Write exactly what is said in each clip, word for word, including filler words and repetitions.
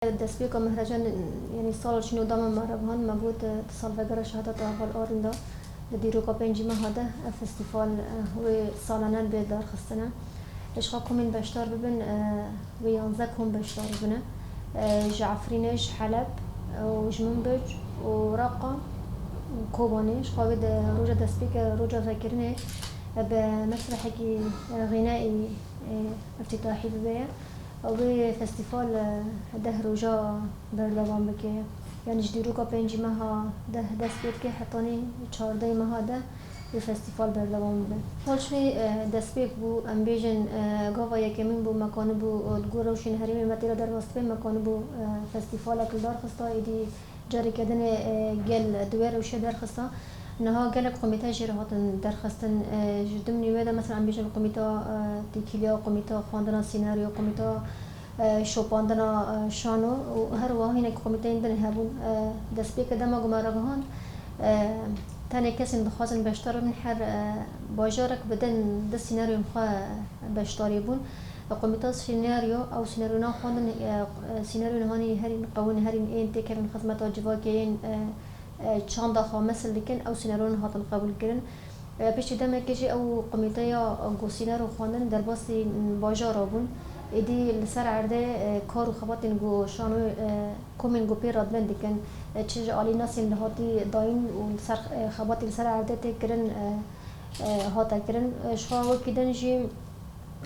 Destpêka mehrecan, yanî sala çûnê dama me re gihan, me got, e, di salvegera şehadeta heval Arîn de, di dîroka pêncî meha de, ev festîval, e, wê salane bê darxistine. Ji xwe komên beşdar bibin, e, wê yanzdeh kom beşdar bibine. E, ji Efrînê, ji Heleb, e, û ji Minbic û Reqa û Kobanê. Ji xwe wê de roja destpêke, roja vekirinê, e, bi mesrehekî, e, xîneyî, e, îftîtahî bibe ye. Ew ê festîval, e, deh roja berdewam bike. Yanî ji dîroka pêncî meha deh dest pê dike, hetanî çardeyê meha deh wê festîval berdewam bibe. Festîval çûnê, e, destpêk bû, em bêjin, e, gava yekemîn bû, me kanibû, e, li gor rewşên herêmê me tê re derbas dibe, me kanibû, e, festîvalek li dar xista, êdî careke din e, e, gel di wê rewşê derxista. Niha gelek komîte jê re hatin derxistin. E, ji dimnî wê de, mesela, em bêjin komîta, e, têkiliya, komîta xwendina sînaryo, komîta, e, şopandina, e, şano û her wiha hinek komîteyên din hebûn. E, destpêkê dema ku me ragihand, e, tenê kesên dixwazin beşdar bibin, her, e, bajarek bi din du sînaryên xwe beşdarî bûn. Komîta sînaryo, ew sînaryona xwendin, e, e, sînaryoyên hanî herîn qewin, herîn ên têkevin xizmeta civakê, yên, e, e, çanda xwe mesil dikin, ew sînaryoyan hatin qebûlkirin. E, piştî demekê jî ew komîteya ku sînaryo xwendin derbasî bajara bûn. Êdî li ser erdê, e, kar û xebatên ku şanoyê, e, komên ku pê re dibin dikin, e, çi ji alî nasên li hatî dayîn û li ser, e, xebatê li ser erdê tê kirin, e, e, hate kirin. E, ji xwe wekî din jî,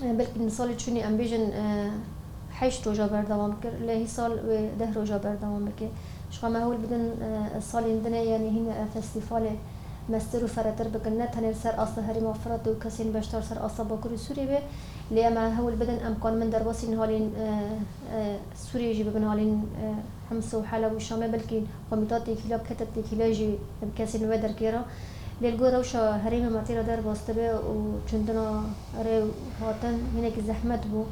e, belkî di salê çûnê em bêjin, e, heşt roja berdewam kir, lê hî sal wê deh roja berdewam bike. Ji xwe me hewl bidin, e, salên dinê, yanî hîn, e, festîvalê mestir û feretir bikin, ne tenê li ser asta herêma Firatê û kesên beşdar ser asta Bakurê Sûriyê be, lê em ê hewl bidin em kanibin derbasî nihalên, e, e, Sûriyê jî bibin, halên, e, Hims û Heleb û Şamê, belkî komîta têkîla bikete têkîla jî bi kesên wê derkê re. Lê li gor rewşa herêmê me tê re derbas dibe û çûndina rê û hatin hinekî zehmet bû.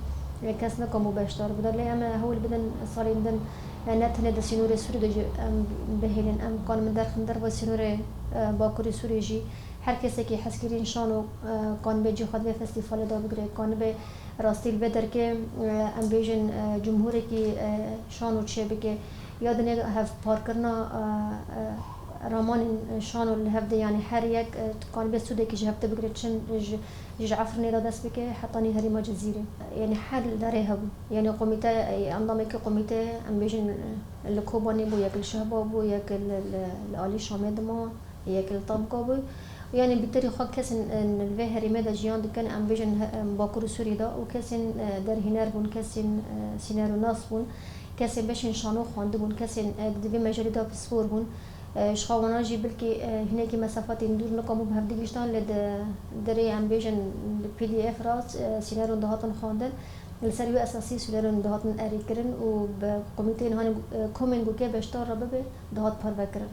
Lê kes nekan bû beşdar bide. Lê em ê hewl bidin salên din, e, ne tenê di sînorê Sûrî de jî em bihêlin. Em kanibin derxin derva sînorê, e, Bakurê Sûrê jî. Her kesekî hezkirîn şano, e, kanibe cî xwe di vê festîvalê de bigire, kanibe rastî li vê derkê, e, em bêjin, e, cumhûrekî, e, şano çêbike, ya dinê hevparkirina, e, e, ramanên şano li hev de, yanî her yek, e, kanibe sûdekî ji hev de bigire, çi ji, ji Efrînê de dest bike hetanî herêma Cizîrê. Yanî her derê hebû. Yanî komîte, e, endamekî komîteyê, em bêjin, e, li Kobanê bû, yek li Şehba bû, yek li, li, li alî Şamê dima. Yek li Tabka bû. Û yanî bîterî xwe kesên, e, li vê herêmê de jiyan dikin, em bêjin, he-, em Bakur û Sûrî de û kesên, e, derhêner bûn, kesên, e, sîneronas bûn, kesên beşên şano xwendibûn, kesên, e, di vê mejêlê de pispor bûn. E, ji xwe wana jî bilkî, e, hinekî mesafatên dûr nikamû bi hev digihîştan, lê di, di rê em bêjin P D F re, e, sîneron dihatin xwendin. Li ser wê esasî sîneron dihatin erêkirin û bi komîteyên hanê, e, komên ku kê beşdar re bibe, dihat parvekirin.